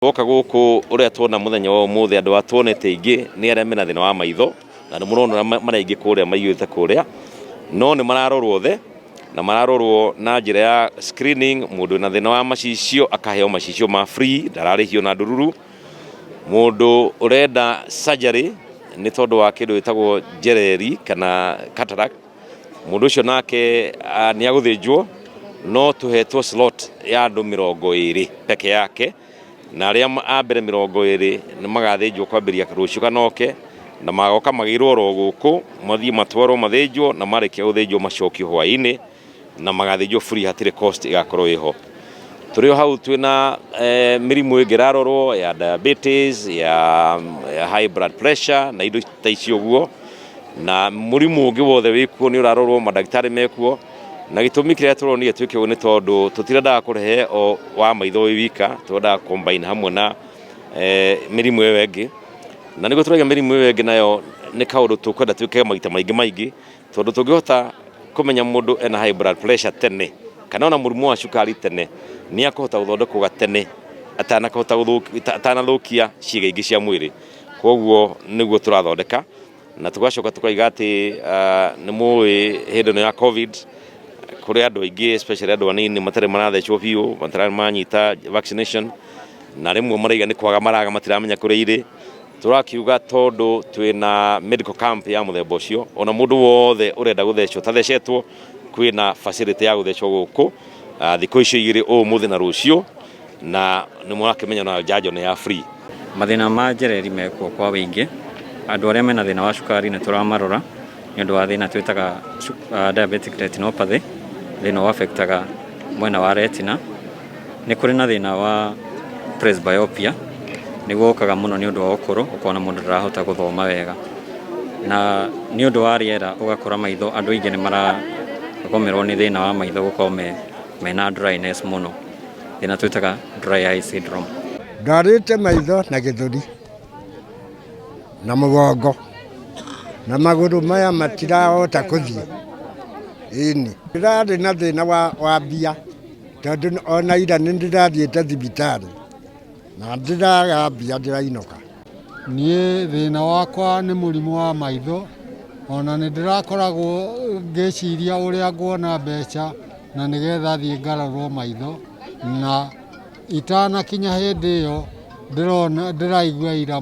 Woka gũkũ ũrĩa tuona mũthenya wa ũmũthĩ, andũ a tuonete aingĩ nĩ arĩa mena thĩna wa maitho, na nĩ mũrona ũrĩa maraingĩ kũrĩa maiyũrĩte kũrĩa, no nĩ mararorwo othe na mararorwo na njĩra ya screening. Mũndũ wĩna thĩna wa macicio akaheo macicio ma free, ndararĩhio na ndururu. Mũndũ ũrenda surgery nĩ tondũ wa kĩndũ gĩtagwo njereri kana cataract, mũndũ ũcio nake nĩ agũthĩnjwo, no tũhetwo slot ya andũ 20 peke yake, na arĩa a mbere 20 nĩ magathĩnjwo kwambĩrĩria rũciũ kana oke, na magoka magĩirwo oro gũkũ, mathiĩ matwarwo mathĩnjwo, na marĩkia gũthĩnjwo macokio hwaĩ-inĩ na magathĩnjwo free, hatirĩ cost ĩgakorwo ĩho. Tũrĩ o hau twĩna mĩrimũ ĩngĩ ĩrarorwo ya diabetes, ya high blood pressure na indo ta icio ũguo, na mũrimũ ũngĩ wothe wĩkuo nĩ ũrarorwo, mandagĩtarĩ mekuo. Na gĩtũmi kĩrĩa tũronire twĩke ũguo nĩ tondũ tũtirendaga kũrehe o wa maitho wĩ wika, tũrendaga combine hamwe na mĩrimũ ĩyo ĩngĩ. Na nĩguo tũrauga mĩrimũ ĩyo ĩngĩ nayo nĩ kaũndũ tũkwenda twĩke maita maingĩ maingĩ, tondũ tũngĩhota kũmenya mũndũ ena high blood pressure tene kana ona mũrimũ wa cukari tene, nĩ akũhota gũthondekwo gatene atanahota atanathũkia ciĩga ingĩ cia mwĩrĩ. Koguo nĩguo tũrathondeka, na tũgacoka tũkaiga atĩ nĩ mũĩ hĩndĩ ĩno ya COVID kũrĩ andũ aingĩ, especially andũ anini, matarĩ marathecwo biũ, matarĩ manyita vaccination, na rĩmwe maraiga nĩ kwaga maraga, matiramenya kũrĩa irĩ. Tũrakiuga tondũ twĩna medical camp ya mũthemba ũcio, ona mũndũ wothe ũrenda gũthecwo tathecetwo, kwĩna facility ya gũthecwo gũkũ thikũ icio 2, ũmũthĩ na rũciũ, na nĩ mũrakĩmenya nayo njanjo nĩ ya free. Mathĩna ma njereri mekuo kwa wĩingĩ. Andũ arĩa mena thĩna wa cukari nĩ tũramarora nĩ ũndũ wa thĩna twĩtaga diabetic retinopathy, thĩna ũaffectaga mwena wa retina. Nĩ kũrĩ na thĩna wa presbyopia, nĩguo ũkaga mũno nĩ ũndũ wa ũkũrũ, ũkona mũndũ ndarahota gũthoma wega, na nĩ ũndũ wa rĩera ũgakora maitho, andũ aingĩ nĩ maragomerwo nĩ thĩna wa maitho gũkorwo mena dryness mũno, thĩna twĩtaga dry eye syndrome. Ndarĩte maitho na gĩthũri na mũgongo na magũrũ maya matirahota kũthiĩ. Ĩni ndĩrarĩ na thĩna wa mbia, tondũ ona ira nĩ ndĩrathiĩte thibitarĩ na ndĩraga mbia ndĩrainũka. Niĩ thĩna wakwa nĩ mũrimũ wa maitho, ona nĩ ndĩrakoragwo ngĩciria ũrĩa nguona mbeca na nĩgetha thiĩ ngarorwo maitho, na itanakinya hĩndĩ ĩyo ndĩrona ndĩraigua ira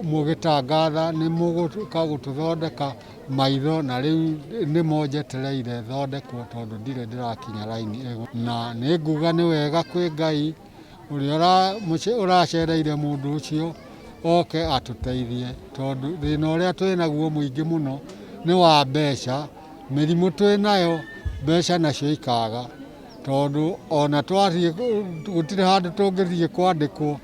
mũgĩtangatha nĩ mũgũka gũtũthondeka maitho, na rĩu nĩmo njetereire thondekwo tondũ ndirĩ ndĩrakinya raini ĩyo. Na nĩ nguga nĩ wega kwĩ Ngai ũrĩa ũracereire mũndũ ũcio oke atũteithie, tondũ thĩna ũrĩa twĩnaguo mũingĩ mũno nĩ wa mbeca. Mĩrimũ twĩnayo, mbeca nacio ikaga, tondũ ona twathiĩ gũtirĩ handũ tũngĩthiĩ kwandĩkwo,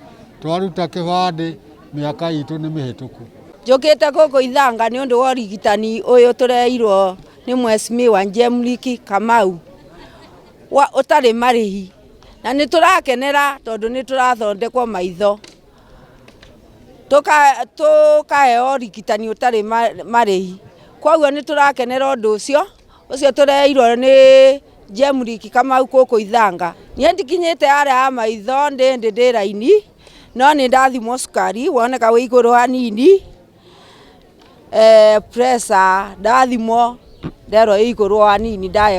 twaruta kĩbandĩ mĩaka itũ nĩ mĩhĩtũku. Njũkĩte gũkũ Ithanga nĩ ũndũ wa ũrigitani ũyũ tũreirwo nĩ Mheshimiwa Njemriki Kamau wa ũtarĩ marĩhi, na nĩ tũrakenera tondũ nĩ tũrathondekwo maitho, tũkaheo ũrigitani ũtarĩ marĩhi. Koguo nĩ tũrakenera ũndũ ũcio tũreirwo nĩ Njemriki Kamau gũkũ Ithanga. Niĩ ndikinyĩte harĩa ya maitho, ndĩndĩ ndĩ raini, no nĩ ndathimwo cukari woneka wĩ igũrũ hanini, pressure ndathimwo nderwo ĩ igũrũ hanini, ndaheo